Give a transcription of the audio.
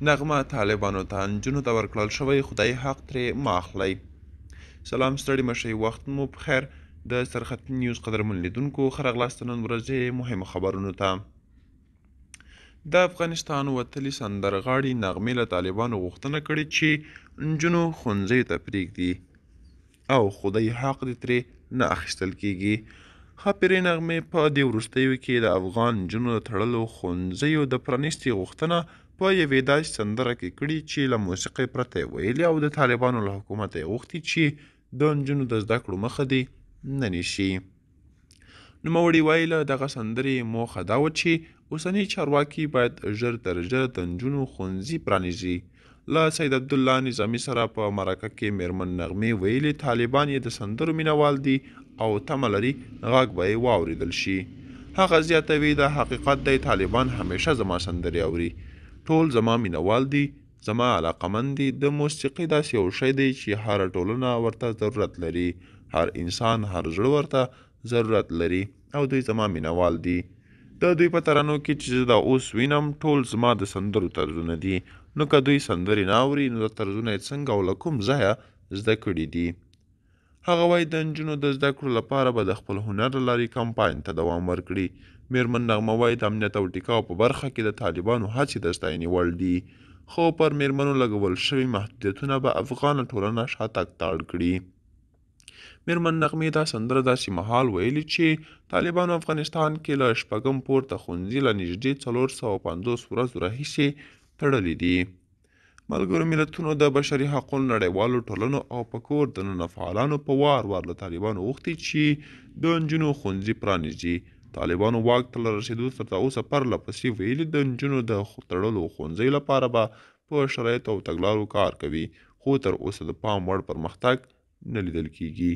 نغمه طالبانو ته، نجونو ته ورکړل شوی خدای حق ترې مه اخلئ. سلام، ستړي مشئ، وخت مو په خیر. د سرخط نیوز قدرمن لیدونکو، ښه راغلاست نن ورځې مهمو خبرونو ته. د افغانستان وتلي سندرغاړي نغمې له طالبانو غوښتنه کړې چې نجونو ښوونځیو ته پرېږدي او خدای حق دې ترې نه اخیستل کېږي. ښاپېرۍ نغمې په دې وروستیو کې د افغان نجونو د تړلو ښوونځیو د پرانیستې غوښتنه په یوې داسې سندره کې کړې چې له موسیقۍ پرته یې ویلي او د طالبانو له حکومته یې غوښتي چې د نجونو د زده کړو مخه دې نه نیسي. نوموړي وايي، له دغه سندرې موخه دا وه چې اوسني چارواکي باید ژر تر ژره د نجونو ښوونځي پرانیزي. له سید عبدالله نظامي سره په مرکه کې میرمن نغمې ویلي، طالبان یې د سندرو مینهوال دي او تمه لري غږ به یې واورېدل شي. هغه زیاتوي، دا حقیقت دی، طالبان همیشه زما سندرې اوري، ټول زما مینهوال دي، زما علاقمند دي. د موسیقي داسې یو شی دی چې هره ټولنه ورته ضرورت لري، هر انسان، هر زړه ورته ضرورت لري او دوی زما مینهوال دي. د دوی په ترانو کې چې زه دا اوس وینم، ټول زما د سندرو طرزونه دي، نو که دوی سندرې نه اوري، نو دا طرزونه یې څنګه او له کوم ځایه زده کړي دي؟ هغه وایي، د نجونو د زده کړو لپاره به د خپل هنر له لارې کمپاین ته دوام ورکړي. میرمن نغمه وایي، د امنیت او ټیکاو په برخه کې د طالبانو هڅې د ستاینې وړ دي، خو پر میرمنو لګول شوي محدودیتونه به افغانه ټولنه شاتګ ته اړ کړي. میرمن نغمې دا سندره داسې مهال ویلي چې طالبانو افغانستان کې له شپږم پورته ښوونځي له نږدې 450 ورځو راهیسې تړلي دي. ملګرو ملتونو، د بشري حقونو نړیوالو ټولنو او په کور دننه فعالانو په وار وار له طالبانو غوښتي چې د نجونو ښوونځي پرانیزي. طالبانو واک ته له رسېدو تر اوسه پرله پسې ویلي، د نجونو د تړلو ښوونځیو لپاره به په شرایطو او تګلارو کار کوي، خو تر اوسه د پام وړ پرمختګ نه لیدل کیږي.